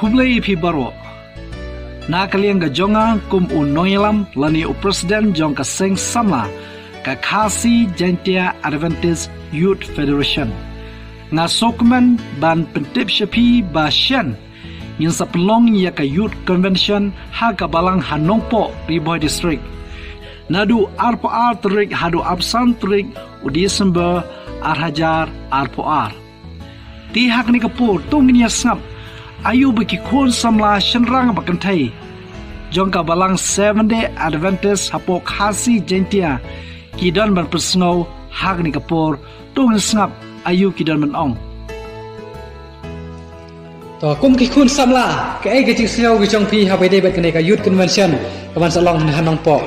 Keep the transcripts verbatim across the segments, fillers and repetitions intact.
Khublei ïa phi baroh. Na ka liang ka jong nga kum u nongïalam lane u president jong ka seng samla ka Khasi Jaintia Adventist Youth Federation, nga sngewkmen ban pyntip sha phi ba shen ngin sa pynlong ïa ka Youth Convention ha ka balang ha Nongpoh, Ri Bhoi District, naduh arphew ar tarik haduh arphew san tarik u December ar hajar arphew ar. Te ha kane ka por to ngin ïa sngap aïu ba ki khun samla shynrang ba kynthei jong ka balang Seventh Day Adventist hapoh Khasi Jaintia ki don ban pynsngew ha kane ka por. To ngin sngap aïu ki don ban ong. To kum ki khun samla, kaei ka jingsngew ka jong phi haba ïadei bad kane ka Youth Convention ka ban sa long ha Nongpoh?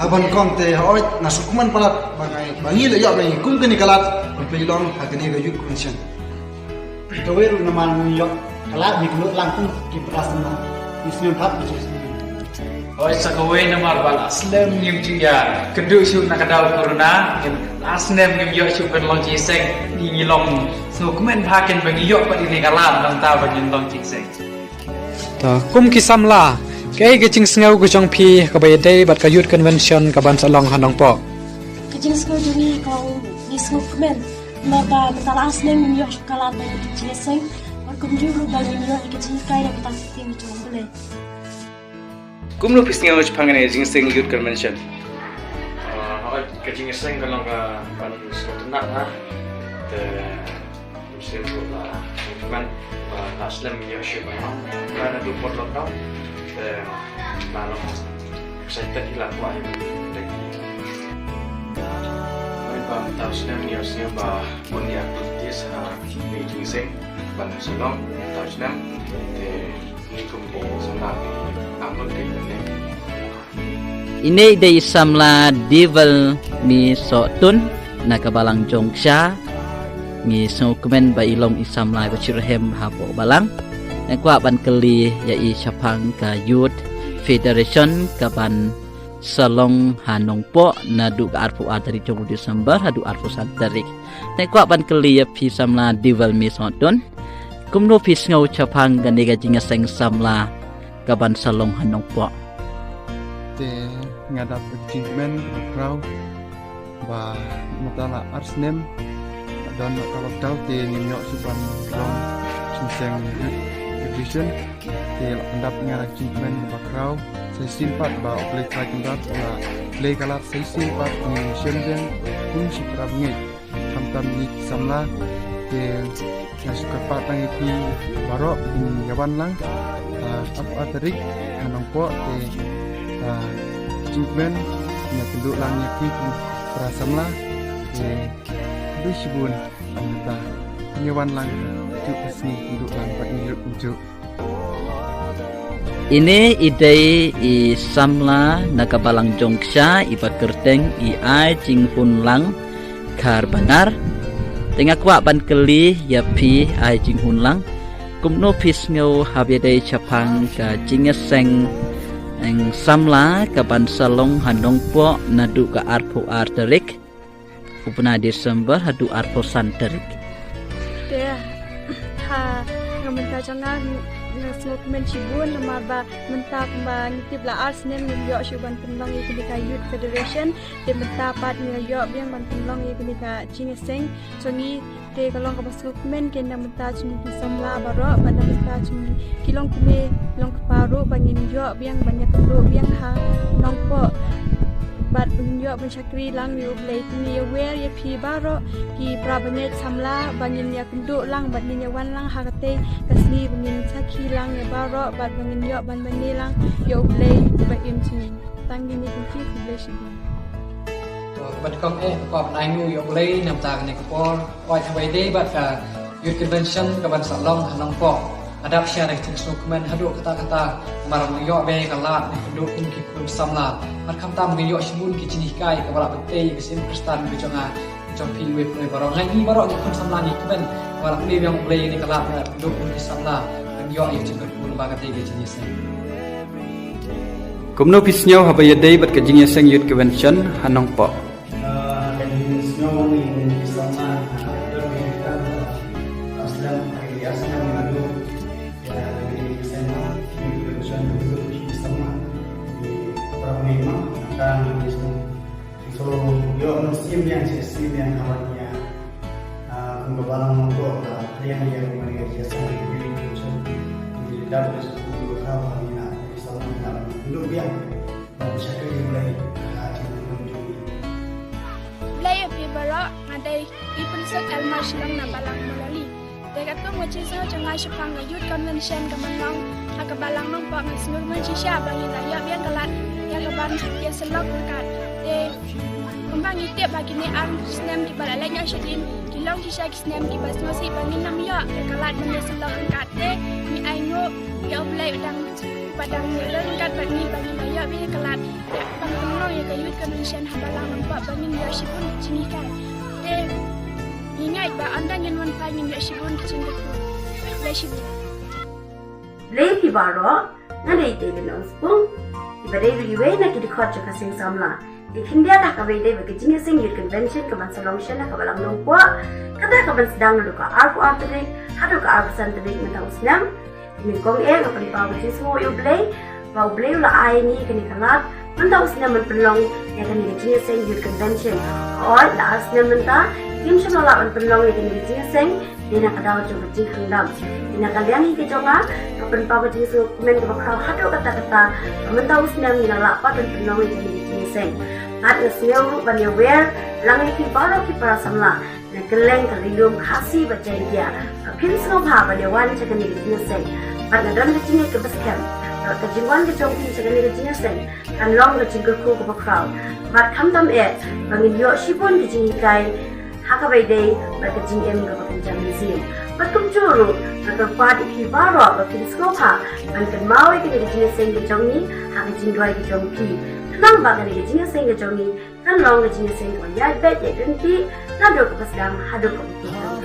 Haba nyngkong te hooid nga sngewkmen palat ba ngi, ba ngi la ïoh ba ngi kum kane ka lad ban pynlong ha kane ka Youth Convention. Kawei ruh namar ngi ïoh ka lad ngi kynduh lang kum ki para samla. Ngi sngewbha pat ki jong. Hooid sa kawei namar ba la slem ngim ju ïa kynduh shuh na ka daw corona, ngim, la slem ngim ïoh shuh ban long jingïaseng, ngi, ngi long sngewkmen bha kein ba ngi ïoh pat ïa kane ka lad nangta ba ngin long jingïaseng. To kum ki samla, kaei ka jingsngew ka jong phi kaba ïadei bad ka Youth Convention ka ban sa long ha Nongpoh? Ka jingsngew jong ngi ka, ngi sngewkmen namar ba mynta la ar snem ngim ïoh shuh ka lad ban ïa ka jingïaseng, bad kumjuh ruh ba ngim ïoh ïa ka jinghikai na ka bynta ka ktien ka jong U Blei. Kumno phi sngew shaphang kane ka jingïaseng Youth Convention? Ah, hooid, ka jingïaseng ka long kaban sngewtynnat ha. Te Muslim ruh la sngewkmen ba la slem ïoh shuh ban long. Ba naduh por lockdown te la long excited hi la kwah hi ban dei. Hooid, ba mynta u snem ngi ïohsngew ba bun ïa activities ha kane ka jingïaseng ban sa long mynta u snem. Te ngi kum ki samla ngi angnud ka ïing. Ine i dei i samla Divel Mih Sohtun na ka balang jong Ksha. Ngi sngewkmen ba i long i samla ba shitrhem hapoh balang. Nga kwah ban kylli ïa i shaphang ka Youth Federation ka ban sa long ha Nongpoh naduh ka arphew ar tarik jong u December haduh arphew san tarik. Te kwah ban kylli ïa phi samla Divel Mih Sohtun, kumno phi sngew shaphang kane ka jingïaseng samla ka ban sa long ha Nongpoh? Te nga dap ka jingkmen ka khraw ba mynta la ar snem don ka lockdown te ngim ïoh shuh ban long jingïaseng Youth Convention. Te la pyndap nga la jingkmen kaba khraw. Sa shisien pat ba U Blei Trai Kynrad u la plie ka lad sa shisien pat ngin ïashem biang kum shi para bangeit. Khamtam ngi ki samla te nga shu kyrpad tang ïa phi baroh kin ïa wan lang ha arphew ar tarik ha Nongpoh te jingkmen ïa kynduh lang ïa phi kum para samla te khublei shibun. Mynta ngi wan lang juh ka sngi kynduh lang bad ngi ruh kumjuh. Ine i dei i samla na ka balang jong Ksha iba kyrteng i Ai Jinghunlang Kharbanar. Te nga kwah ban kylli ïa phi Ai Jinghunlang, kumno phi sngew haba ïadei shaphang ka jingïaseng samla ka ban sa long ha Nongpoh naduh ka arphew ar tarik u bnai December haduh arphew san tarik? Te ha nga mynta jong nga, nga sngewkmen shibun namar ba mynta kumba ngi tip la ar snem ngim ïoh shuh ban pynlong ïa kane ka Youth Federation. Te mynta pat ngi la ïoh biang ban pynlong ïa kane ka jingïaseng jong ngi. Te ka long kaba sngewkmen kein na bynta jong ngi ki samla baroh bad na bynta jong ngi ki longkmie longkpa ruh ba ngin ïoh biang ban ïakynduh biang ha Nongpoh bad ngin ïoh ban shakri lang ïa U Blei. Te ngi ïawer ïa phi baroh ki para bangeit samla ba ngin ïakynduh lang bad ngin ïawan lang ha katei ka sngi ba ngin sakhi lang ïa baroh bad ba ngin ïoh ban mane lang ïa U Blei ba im jong ngi. Tang kine ki, khublei shibun. To, bad kong eh, kong ai nguh ïa U Blei na bynta kane ka por. Oi, haba ïadei bad ka Youth Convention ka ban sa long ha Nongpoh, nga dap share ïa ka jingsngewkmen haduh katta katta namar nga ïoh ba ka lad ban ïakynduh kum ki khun samla. Bad khamtam nga ïoh shibun ki jinghikai kaba lah ban tei ïa ka seng Khristan ka jong nga, ka jong phi iwei pa iwei baroh. Nga ngi baroh ki khun samla ngi kmen ba lah plie biang U Blei ïa ka lad ban ïakynduh kum ki samla ban ïoh ïa ka jingkyrkhu lyngba katei ka jingïaseng. Kumno phi sngew haba ïadei bad ka jingïaseng Youth Convention ha Nongpoh? Ah, ka jingsngew ngi ngi samla, ah, ka jingsngew ngi samla, ah, slem, ah, ïa slem naduh, ïa, ïa, Sibun ha ba ïa, ah, kum ka Balang Nongpoh, ah, pdiang ïa ka mane ka jingïaseng ïa ka Convention. Ngi dap da shu ka ba ngi na, ngi sa nang na, ngi biang. Ban shakri ïa U Blei, ha ka jingim jong ngi. Blei ïa phi baroh, nga dei i Princess Elma Shillong na Balang Mawlali. Te katkum ka jingsngew jong nga shaphang ka Youth Convention ka ban long ha ka Balang Nongpoh, nga sngewbha shisha ba ngi la ïoh biang ka lad ïa ka ban ïa sylloh ryngkat. Te kumba ngi tip ba kine ar snem kiba la leit noh shadien ki long shisha ki snem kiba sngewsih ba ngin ym ïoh ïa ka lad ban ïa sylloh ryngkat. Te ngi ainguh ïa U Blei u dang, ba dang ïa ryngkat bad ngi ba ngi la ïoh biang ka lad ban pynlong ïa ka Youth Convention ha Balang Nongpoh ba ngin ïoh shibun ki jinghikai. Te ngi ngeit ba ynda ngin wan phai ngin ïoh shibun ki jingkyrkhu. Blei shibun. Blei phi baroh, nga dei Teiben Nongspung, iba dei ruh iwei na ki dkhot jong ka seng samla. Te khyndiat ha kaba ïadei bad ka jingïaseng Youth Convention ka ban sa long shen ha ka Balang Nongpoh, kata ka ban sdang naduh ka arphew ar tarik haduh ka arphew san tarik mynta u snem. Te nyngkong eh nga pynpaw ka jingsngew ïa U Blei ba U Blei u la ai ïa ngi kane ka lad mynta u snem ban pynlong ïa kane ka jingïaseng Youth Convention. Hooid, la ar snem mynta ngim shym la lah ban pynlong ïa kane ka jingïaseng, dei na ka daw jong ka jingkhang dam. Te na ka liang hi ka jong nga, nga pynpaw ka jingsngewkmen kaba khraw haduh katta katta ba mynta u snem ngi la lah pat ban pynlong ïa kane ka jingïaseng. Bad nga sngew ruh ban ïawer lang ïa phi baroh ki para samla na kylleng ka Ri Lum Khasi bad Jaiñtia ba phin sngewbha ban ïawan sha kane ka jingïaseng. Bad nga don ka jingngeit kaba skhem ba ka jingwan ka jong phi sha kane ka jingïaseng kan long ka jingkyrkhu kaba khraw. Bad khamtam eh ba ngin ïoh shibun ka jinghikai ha kaba ïadei bad ka jingim kaba kynja mynsiem. Bad kumjuh ruh nga kyrpad ïa phi baroh ba phin sngewbha ban kynmaw ïa kane ka jingïaseng ka jong ngi ha ka jingduwai ka jong phi. Khnang ba kane ka jingïaseng ka jong ngi kan long ka jingïaseng kaba ïaid beit ïaid ryntih naduh kaba sdang haduh kaba pynlong.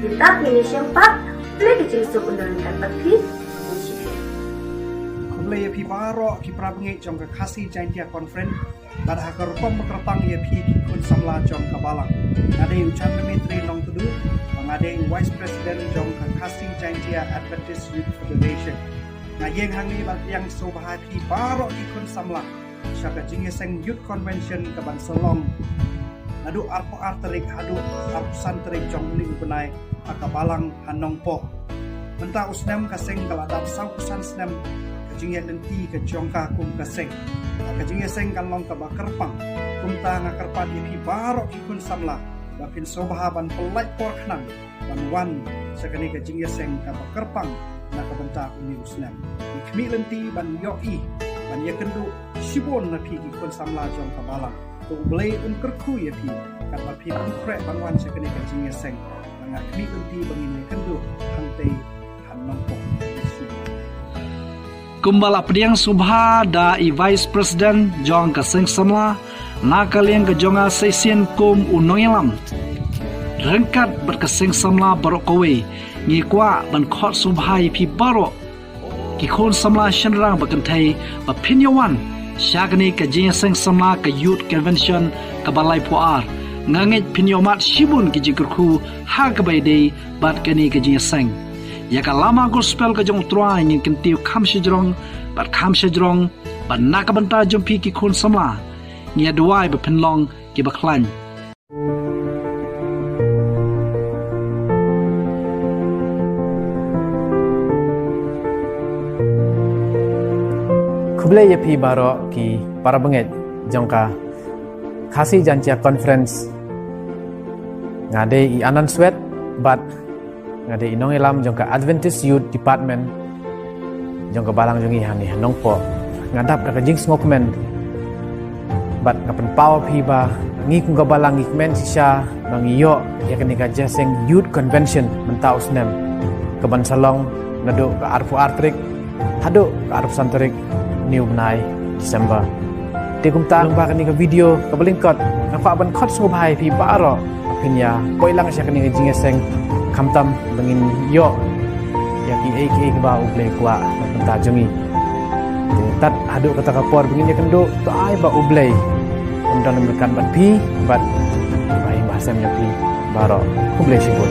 Te tad ngin ïashem pat, khublei ka jingsuk un don ryngkat bad phi. Khublei ïa phi baroh ki para bangeit jong ka Khasi Jaiñtia Conference. Bad ha ka rukom ba kyrpang ïa phi ki khun samla jong ka Balang, nga dei u Chandra Maitrey Nongtdu, ba nga dei u Vice President jong ka Khasi Jaiñtia Adventist Youth Federation. Nga ïeng hangne ban pdiang sngewbha ïa phi baroh ki khun samla sha ka jingïaseng Youth Convention ka ban sa long naduh arphew ar tarik haduh arphew san tarik jong une u bnai ha ka Balang ha Nongpoh. Mynta u snem ka seng ka la dap sawphew san snem ka jingïaid lynti ka jong ka kum ka seng. Ka jingïaseng kan long kaba kyrpang. Kumta nga kyrpad ïa phi baroh ki khun samla ba phin sngewbha ban pyllait por khnang ban wan sha kane ka jingïaseng kaba kyrpang na ka bynta une u snem. Ngi khmih lynti ban ïohi ban ïakynduh shibun na phi ki khun samla jong ka Balang. To U Blei un kyrkhu ïa phi katba phi pynkhreh ban wan sha kane ka jingïaseng. Ba nga khmih lynti ba ngin ïakynduh hangtei ha Nongpoh. Kumba la pdiang sngewbha da i Vice President jong ka seng samla, na ka liang ka jong nga shisien kum u nongïalam ryngkat bad ka seng samla baroh kawei, ngi kwah ban khot sngewbha ïa phi baroh ki khun samla shynrang ba kynthei ba phin ïawan sha kane ka jingïaseng samla ka Youth Convention kaba laiphew ar. Nga ngeit phin ïohmad shibun ki jingkyrkhu ha kaba ïadei bad kane ka jingïaseng. Ïa ka lama gospel ka jong U Trai ngin kyntiew kham shajrong bad kham shajrong, bad na ka bynta jong phi ki khun samla ngi ïa duwai ba phin long kiba khlaiñ. Khublei ïa phi baroh ki para bangeit jong ka Khasi Jaiñtia Conference. Nga dei i Anand Swet bad nga dei i nongïalam jong ka Adventist Youth Department jong ka Balang jong ngi hangne ha Nongpoh. Nga dap da ka jingsngewkmen bad nga pynpaw ïa phi ba ngi kum ka Balang ngi kmen shisha ba ngi ïoh ïa kane ka jingïaseng Youth Convention mynta u snem ka ban sa long naduh ka arphew ar tarik haduh ka arphew san tarik une u bnai December. Te kumta lyngba kane ka video kaba lyngkot nga kwah ban khot sngewbha ïa phi baroh ba phin ïa poi lang sha kane ka jingïaseng khamtam ba ngin ïoh ïa kiei kiei kiba U Blei u kwah na ka bynta jong ngi. Te tad haduh kata ka por ba ngin ïakynduh, to ai ba U Blei un don ryngkat bad phi bad ba ïa ba sem ïa phi baroh. Khublei shibun.